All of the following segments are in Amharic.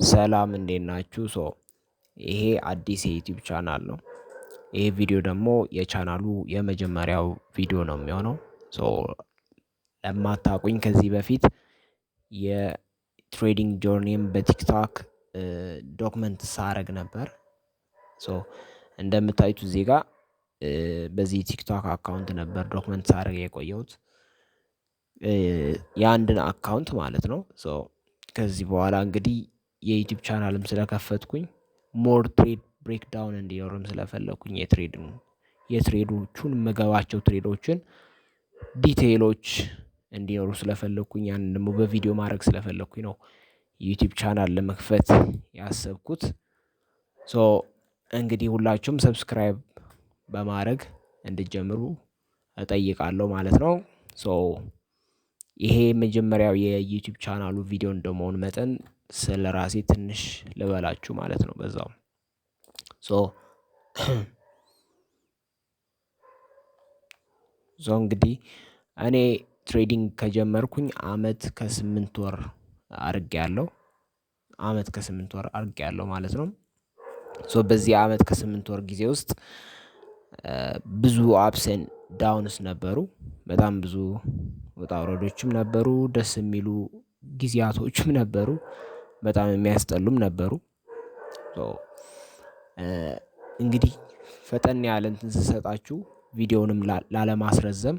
ሰላም እንዴት ናችሁ? So ይሄ አዲስ የ YouTube channel ነው። ይሄ ቪዲዮ ደግሞ የቻናሉ የመጀመሪያው ቪዲዮ ነው የሚሆነው። So ለማታውቁኝ ከዚህ በፊት የ trading journey ም በ TikTok document ሳረግ ነበር። So እንደምታዩት እዚህ ጋር በዚህ TikTok account ነበር document ሳረግ የቆየሁት፣ የአንድን account ማለት ነው። So ከዚህ በኋላ እንግዲህ የ YouTube channel ም ስለከፈትኩኝ more trade breakdown እንዲኖርም ስለፈለኩኝ የ trade የ trade ኦቹን የምገባቸው trade ኦችን detail ኦች እንዲኖሩ ስለፈለኩኝ፣ ያንን ደግሞ በቪዲዮ ማድረግ ስለፈለኩኝ ነው YouTube channel ለመክፈት ያሰብኩት። So እንግዲህ ሁላችሁም subscribe በማድረግ እንድትጀምሩ እጠይቃለሁ ማለት ነው። So ይሄ የመጀመሪያው የ YouTube channel ኡ ቪዲዮ እንደመሆኑ መጠን ስለ ራሴ ትንሽ ልበላችሁ ማለት ነው በዛው። So እንግዲህ እኔ trading ከጀመርኩኝ አመት ከ8 ወር አርጌያለሁ። አመት ከ8 ወር አርጌያለሁ ማለት ነው። So በዚህ አመት ከ8 ወር ጊዜ ውስጥ ብዙ ups and downs ነበሩ። በጣም ብዙ ውጣ ውረዶችም ነበሩ፣ ደስ የሚሉ ጊዜያቶችም ነበሩ፣ በጣም የሚያስጠሉም ነበሩ። So እንግዲህ ፈጠን ያለ እንትን ስሰጣችሁ ቪዲዮውንም ላለማስረዘም፣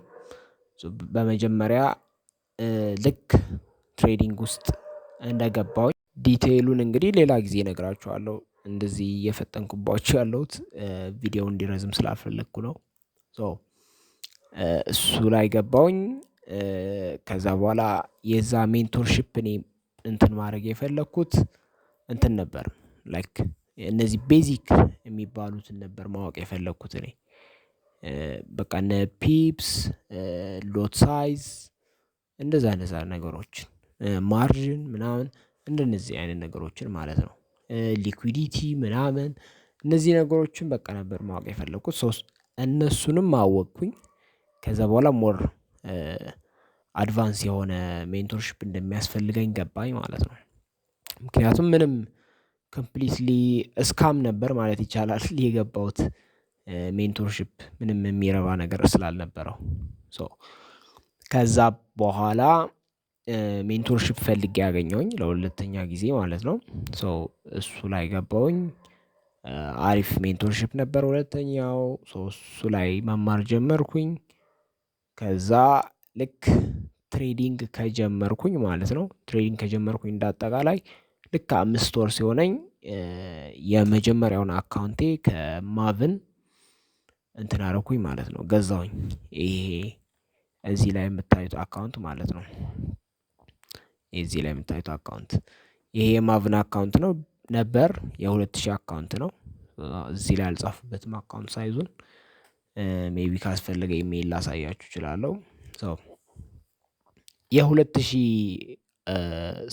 በመጀመሪያ ልክ trading ውስጥ እንደገባሁኝ detail ኡን እንግዲህ ሌላ ጊዜ እነግራችኋለሁ። እንደዚህ እየፈጠንኩባችሁ ያለሁት ቪዲዮው እንዲረዝም ስላልፈለኩ ነው። So እሱ ላይ ገባሁኝ። ከዛ በኋላ የዛ mentorship እኔ እንትን ማድረግ የፈለኩት እንትን ነበር፣ like እነዚህ basic የሚባሉትን ነበር ማወቅ የፈለኩት እኔ፣ በቃ እነ pips፣ lot size፣ እንደዛ እንደዛ ነገሮችን፣ margin ምናምን እንደነዚህ አይነት ነገሮችን ማለት ነው። Liquidity ምናምን እነዚህ ነገሮችን በቃ ነበር ማወቅ የፈለኩት። So እነሱንም አወቅኩኝ። ከዛ በኋላ more advance የሆነ mentorship እንደሚያስፈልገኝ ገባኝ ማለት ነው። ምክንያቱም ምንም completely scam ነበር ማለት ይቻላል የገባሁት mentorship፣ ምንም የሚረባ ነገር ስላልነበረው። So ከዛ በኋላ mentorship ፈልጌ አገኘሁኝ ለሁለተኛ ጊዜ ማለት ነው። So እሱ ላይ ገባሁኝ። አሪፍ mentorship ነበር ሁለተኛው፣ so እሱ ላይ መማር ጀመርኩኝ። ከዛ ልክ trading ከጀመርኩኝ ማለት ነው፣ trading ከጀመርኩኝ እንደ አጠቃላይ ልክ 5 ወር ሲሆነኝ የመጀመሪያውን account ኤ ከ Maven እንትን አረኩኝ ማለት ነው፣ ገዛሁኝ። ይሄ እዚህ ላይ የምታዩት account ማለት ነው። እዚህ ላይ የምታዩት account ይሄ የ Maven account ነው ነበር፣ የ2000 account ነው። እዚህ ላይ አልጻፍኩበትም account size ኡን፣ maybe ካስፈለገ ኢሜይል ላሳያችሁ እችላለሁ። So የ2000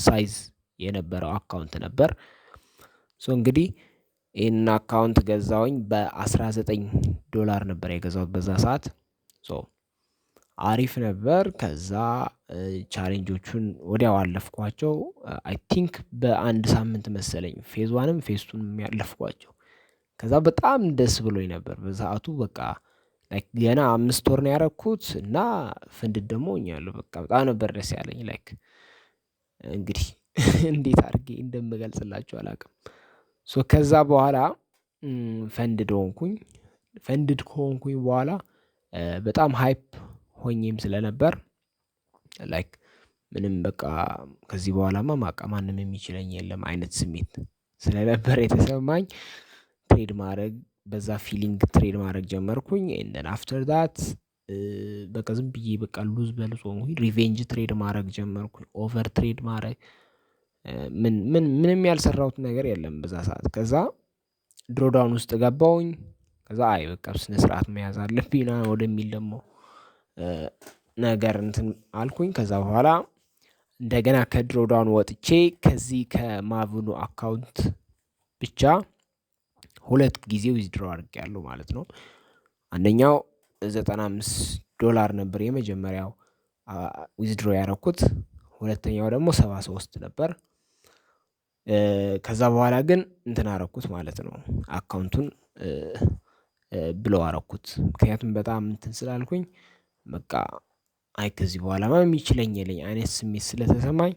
size የነበረው account ነበር። So እንግዲህ ይሄንን account ገዛሁኝ፣ በ19 ዶላር ነበር የገዛሁት በዛ ሰዓት። So አሪፍ ነበር። ከዛ challenge ኦቹን ወዲያው አለፍኳቸው። I think በአንድ ሳምንት መሰለኝ phase one ም phase two ንም ያለፍኳቸው። ከዛ በጣም ደስ ብሎኝ ነበር በሰአቱ፣ በቃ like ገና 5 ወር ነው ያረኩት እና funded ደግሞ ሆኛለሁ። በቃ በጣም ነበር ደስ ያለኝ፣ like እንግዲህ እንዴት አድርጌ እንደምገልጽላችሁ አላውቅም። So ከዛ በኋላ funded ሆንኩኝ። Funded ከሆንኩኝ በኋላ በጣም hype ሆኜም ስለነበር like ምንም በቃ ከዚህ በኋላማ ማቃ ማንም የሚችለኝ የለም አይነት ስሜት ስለነበር የተሰማኝ፣ trade ማድረግ በዛ feeling trade ማድረግ ጀመርኩኝ። And then after that በቃ ዝም ብዬ በቃ lose በ lose ሆንኩኝ። Revenge trade ማድረግ ጀመርኩኝ። Over trade ማድረግ፣ ምን ምን ምንም ያልሰራሁት ነገር የለም በዛ ሰዓት። ከዛ drawdown ውስጥ ገባሁኝ። ከዛ አይ በቃ ስነ ስርዓት መያዝ አለብኝ ምናምን ወደሚል ደግሞ ነገር እንትን አልኩኝ። ከዛ በኋላ እንደገና ከ drawdown ወጥቼ ከዚህ ከ Maven ኡ account ብቻ ሁለት ጊዜ withdraw አድርጌያለሁ ማለት ነው። አንደኛው 95 ዶላር ነበር የመጀመሪያው withdraw ያረኩት። ሁለተኛው ደግሞ 73 ነበር። ከዛ በኋላ ግን እንትን አረኩት ማለት ነው account ኡን blow አረኩት ምክንያቱም በጣም እንትን ስላልኩኝ በቃ አይ ከዚህ በኋላማ የሚችለኝ የለኝ አይነት ስሜት ስለተሰማኝ።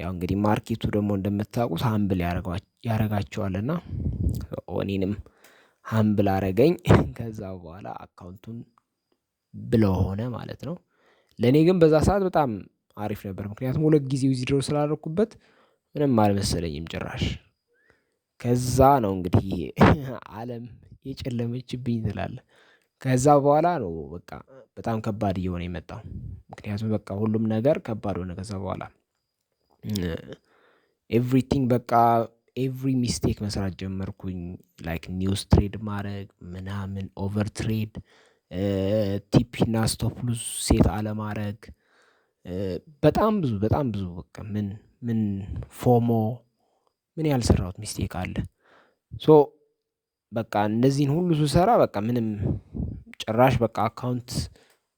ያው እንግዲህ market ኡ ደግሞ እንደምታውቁት humble ያደርጋቸዋል እና እኔንም humble አደረገኝ ከዛ በኋላ account ኡን blow ሆነ ማለት ነው። ለኔ ግን በዛ ሰዓት በጣም አሪፍ ነበር ምክንያቱም ሁለት ጊዜ withdraw ስላደረኩበት ምንም አልመሰለኝም ጭራሽ። ከዛ ነው እንግዲህ አለም የጨለመችብኝ ትላለህ። ከዛ በኋላ ነው በቃ በጣም ከባድ እየሆነ የመጣው ምክንያቱም በቃ ሁሉም ነገር ከባድ ሆነ ከዛ በኋላ። Everything በቃ every mistake መስራት ጀመርኩኝ like news trade ማድረግ ምናምን over trade TP እና stop loose set አለማድረግ። በጣም ብዙ በጣም ብዙ በቃ ምን FOMO ምን ያልሰራሁት mistake አለ። So በቃ እነዚህን ሁሉ ስሰራ በቃ ምንም ጭራሽ በቃ account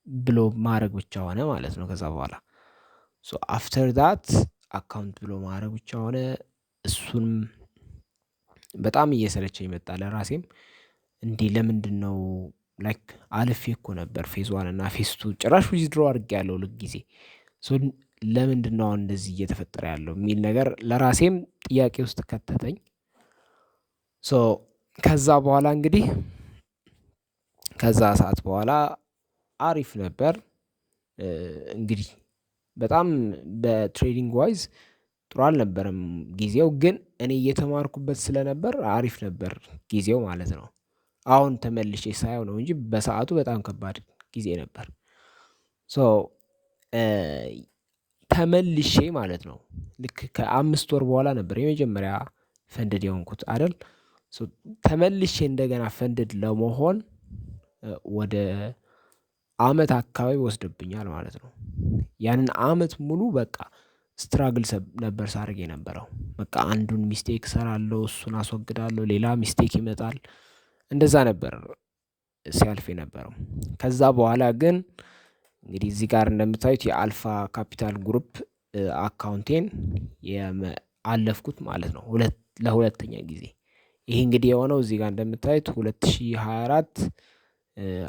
blow ማድረግ ብቻ ሆነ ማለት ነው። ከዛ በኋላ so after that account blow ማድረግ ብቻ ሆነ። እሱንም በጣም እየሰለቸኝ መጣ ለራሴም እንዴ ለምንድነው? Like አልፌ እኮ ነበር phase one እና phase two ጭራሽ withdraw አድርጌያለሁ ሁለት ጊዜ። So ለምንድነው አሁን እንደዚህ እየተፈጠረ ያለው የሚል ነገር ለራሴም ጥያቄ ውስጥ ከተተኝ። So ከዛ በኋላ እንግዲህ ከዛ ሰዓት በኋላ አሪፍ ነበር። እንግዲህ በጣም በ trading wise ጥሩ አልነበረም ጊዜው ግን እኔ እየተማርኩበት ስለነበር አሪፍ ነበር ጊዜው ማለት ነው። አሁን ተመልሼ ሳየው ነው እንጂ በሰአቱ በጣም ከባድ ጊዜ ነበር። So ተመልሼ ማለት ነው ልክ ከ5 ወር በኋላ ነበር የመጀመሪያ funded የሆንኩት አይደል? So ተመልሼ እንደገና funded ለመሆን ወደ አመት አካባቢ ወስዶብኛል ማለት ነው። ያንን አመት ሙሉ በቃ struggle ነበር ሳደርግ የነበረው በቃ አንዱን mistake እሰራለሁ እሱን አስወግዳለሁ ሌላ mistake ይመጣል። እንደዛ ነበር። ሲያልፍ የነበረው ከዛ በኋላ ግን እንግዲህ እዚህ ጋር እንደምታዩት የ Alpha Capital Group account ኤን አለፍኩት ማለት ነው። ለሁለተኛ ጊዜ ይሄ እንግዲህ የሆነው እዚህ ጋር እንደምታዩት 2024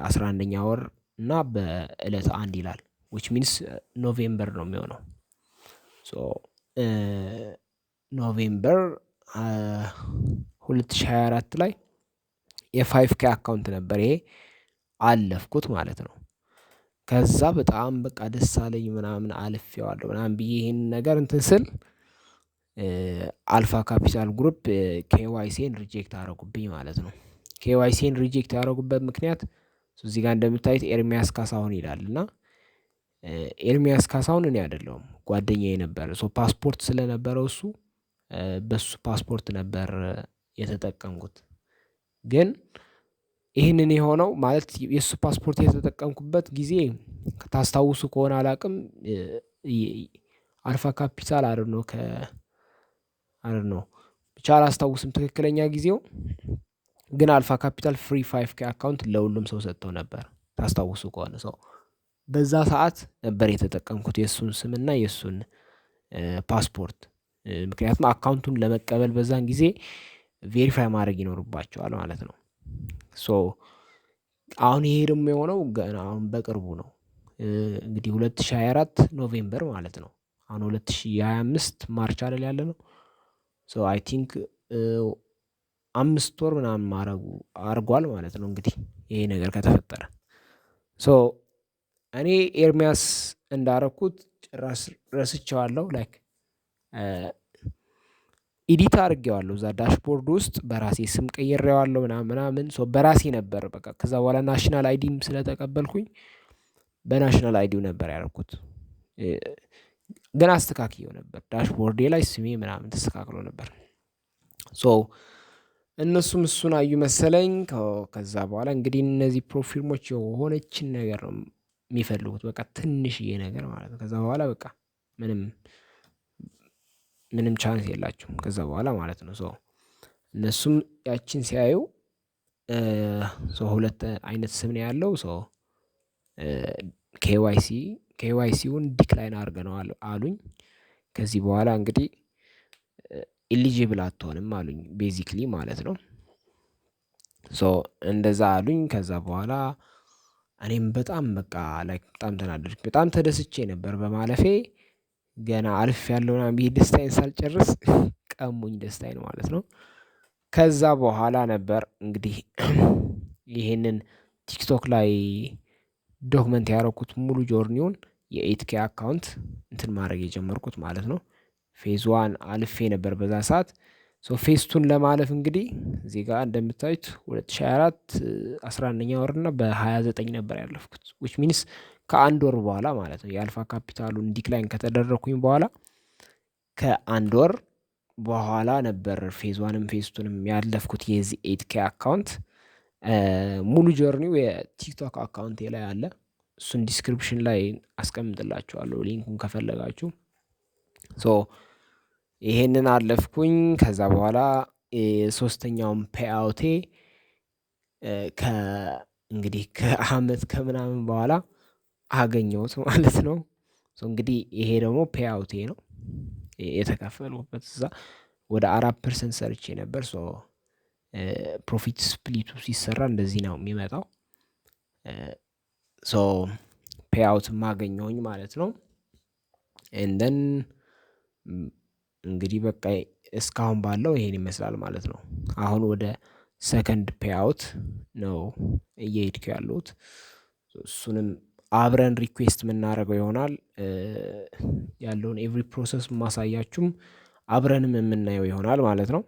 11ኛ ወር እና በእለት 1 ይላል which means November ነው የሚሆነው። So November 2024 ላይ የ 5K account ነበር ይሄ አለፍኩት ማለት ነው። ከዛ በጣም በቃ ደስ አለኝ ምናምን አልፌዋለሁ ምናምን ብዬ ይሄንን ነገር እንትን ስል Alpha Capital Group KYC ን reject አደረጉብኝ ማለት ነው። KYC ን reject ያደረጉበት ምክንያት እዚህ ጋር እንደምታዩት ኤርሚያስ ካሳሁን ይላል እና ኤርሚያስ ካሳሁን እኔ አይደለሁም ጓደኛዬ ነበር so ፓስፖርት ስለነበረው እሱ በሱ ፓስፖርት ነበር የተጠቀምኩት። ግን ይህንን የሆነው ማለት የእሱ ፓስፖርት የተጠቀምኩበት ጊዜ ታስታውሱ ከሆነ አላውቅም። Alpha Capital I don't know ከ I don't know ብቻ አላስታውስም ትክክለኛ ጊዜው። ግን Alpha Capital free 5K account ለሁሉም ሰው ሰጥተው ነበር ታስታውሱ ከሆነ so በዛ ሰዓት ነበር የተጠቀምኩት የእሱን ስምና የእሱን ፓስፖርት። ምክንያቱም account ኡን ለመቀበል በዛን ጊዜ verify ማድረግ ይኖርባቸዋል ማለት ነው። So አሁን ይሄ ደግሞ የሆነው ገና አሁን በቅርቡ ነው። እንግዲህ 2024 November ማለት ነው። አሁን 2025 March አይደል ያለነው። So I think 5 ወር ምናምን ማረጉ አድርጓል ማለት ነው። እንግዲህ ይሄ ነገር ከተፈጠረ so እኔ ኤርሚያስ እንዳረኩት ጭራሽ ረስቼዋለሁ። Like edit አድርጌዋለሁ እዛ dashboard ውስጥ በራሴ ስም ቀይሬዋለሁ ምናምን ምናምን so በራሴ ነበር በቃ ከዛ በኋላ national ID ም ስለተቀበልኩኝ በ national ID ው ነበር ያደረኩት። ግን አስተካክዬው ነበር dashboard ኤ ላይ ስሜ ምናምን ተስተካክሎ ነበር። So እነሱም እሱን አዩ መሰለኝ። ከዛ በኋላ እንግዲህ እነዚህ prop firm ኦች የሆነችን ነገር ነው የሚፈልጉት በቃ ትንሽዬ ነገር ማለት ነው። ከዛ በኋላ በቃ ምንም ምንም chance የላቸውም ከዛ በኋላ ማለት ነው። So እነሱም ያቺን ሲያዩ so ሁለት አይነት ስም ነው ያለው so KYC KYC ውን decline አድርገነዋል አሉኝ። ከዚህ በኋላ እንግዲህ Eligible አትሆንም አሉኝ basically ማለት ነው። So እንደዛ አሉኝ ከዛ በኋላ እኔም በጣም በቃ like በጣም ተናደድኩ በጣም ተደስቼ ነበር በማለፌ። ገና አልፌያለሁ ምናምን ብዬ ደስታዬን ሳልጨርስ ቀሙኝ ደስታዬን ማለት ነው። ከዛ በኋላ ነበር እንግዲህ ይሄንን ቲክቶክ ላይ document ያደረኩት ሙሉ journey ውን የ 8K account እንትን ማድረግ የጀመርኩት ማለት ነው። Phase one አልፌ ነበር በዛ ሰዓት። So phase two ን ለማለፍ እንግዲህ እዚህ ጋር እንደምታዩት 2024 11ኛ ወር እና በ29 ነበር ያለፍኩት which means ከአንድ ወር በኋላ ማለት ነው። የአልፋ ካፒታሉን decline ከተደረኩኝ በኋላ ከአንድ ወር በኋላ ነበር phase one ም phase two ንም ያለፍኩት የዚህ 8K account። ሙሉ journey ው የቲክቶክ account ኤ ላይ አለ። እሱን description ላይ አስቀምጥላችኋለሁ link ኡን ከፈለጋችሁ። So ይሄንን አለፍኩኝ ከዛ በኋላ ሶስተኛውን payout ኤ ከ እንግዲህ ከአመት ከምናምን በኋላ አገኘሁት ማለት ነው። So እንግዲህ ይሄ ደግሞ payout ኤ ነው። የተከፈሉበት እዛ ወደ 4% ሰርቼ ነበር። So profit split ኡ ሲሰራ እንደዚህ ነው የሚመጣው። So payout ማገኘሁኝ ማለት ነው። And then እንግዲህ በቃ እስካሁን ባለው ይሄን ይመስላል ማለት ነው። አሁን ወደ second payout ነው እየሄድኩ ያለሁት። እሱንም አብረን request የምናደርገው ይሆናል። ያለውን every process ማሳያችሁም አብረንም የምናየው ይሆናል ማለት ነው።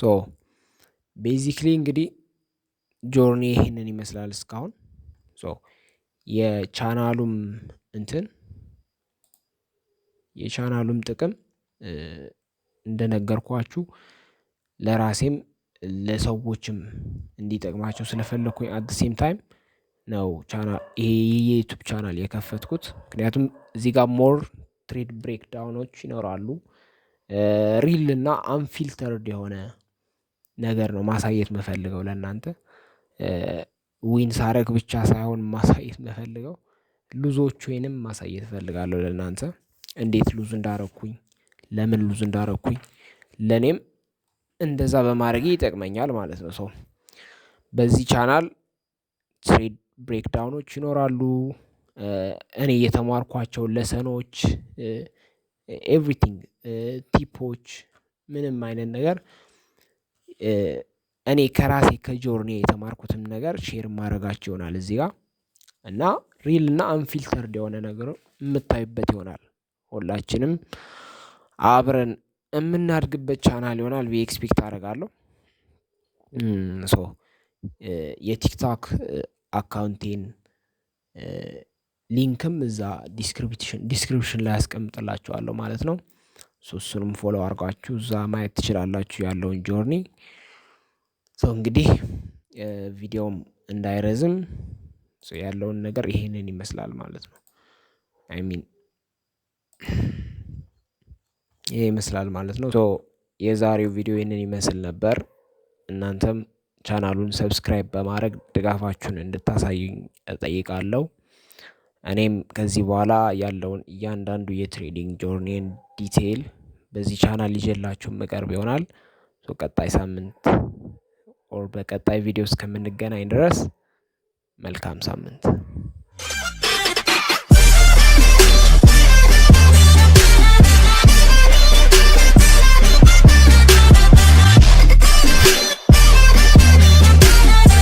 So basically እንግዲህ journey ይሄንን ይመስላል እስካሁን። So የቻናሉም እንትን የቻናሉም ጥቅም እንደነገርኳችሁ ለራሴም ለሰዎችም እንዲጠቅማቸው ስለፈለኩኝ at the same time ነው ቻናል ይሄ የዩቲዩብ ቻናል የከፈትኩት ምክንያቱም እዚህ ጋር more trade breakdown ኦች ይኖራሉ። Real እና unfiltered የሆነ ነገር ነው ማሳየት የምፈልገው ለእናንተ። Win ሳረግ ብቻ ሳይሆን ማሳየት የምፈልገው lose ኦቼንም ማሳየት እፈልጋለሁ ለእናንተ። እንዴት lose እንዳረኩኝ ለምን lose እንዳረኩኝ ለኔም እንደዛ በማድረጌ ይጠቅመኛል ማለት ነው። So በዚህ channel trade breakdown ኦች ይኖራሉ። እኔ የተማርኳቸውን lesson ኦች everything tip ኦች ምንም አይነት ነገር እኔ ከራሴ ከ journey የተማርኩትን ነገር share የማደርጋቸው ይሆናል እዚህ ጋር። እና real እና unfiltered የሆነ ነገር የምታዩበት ይሆናል። ሁላችንም አብረን የምናድግበት ቻናል ይሆናል ብዬ expect አደርጋለሁ። So የቲክቶክ account ኤን link ም እዛ description ላይ አስቀምጥላችኋለሁ ማለት ነው። So እሱንም follow አድርጋችሁ እዛ ማየት ትችላላችሁ ያለውን journey። So እንግዲህ ቪዲዮም እንዳይረዝም ያለውን ነገር ይሄንን ይመስላል ማለት ነው። I mean ይሄ ይመስላል ማለት ነው። So የዛሬው ቪዲዮ ይሄንን ይመስል ነበር። እናንተም ቻናሉን subscribe በማድረግ ድጋፋችሁን እንድታሳዩኝ እጠይቃለሁ። እኔም ከዚህ በኋላ ያለውን እያንዳንዱ የ trading journey ን detail በዚህ ቻናል ይዤላችሁ የምቀርብ ይሆናል። So ቀጣይ ሳምንት or በቀጣይ ቪዲዮ እስከምንገናኝ ድረስ መልካም ሳምንት።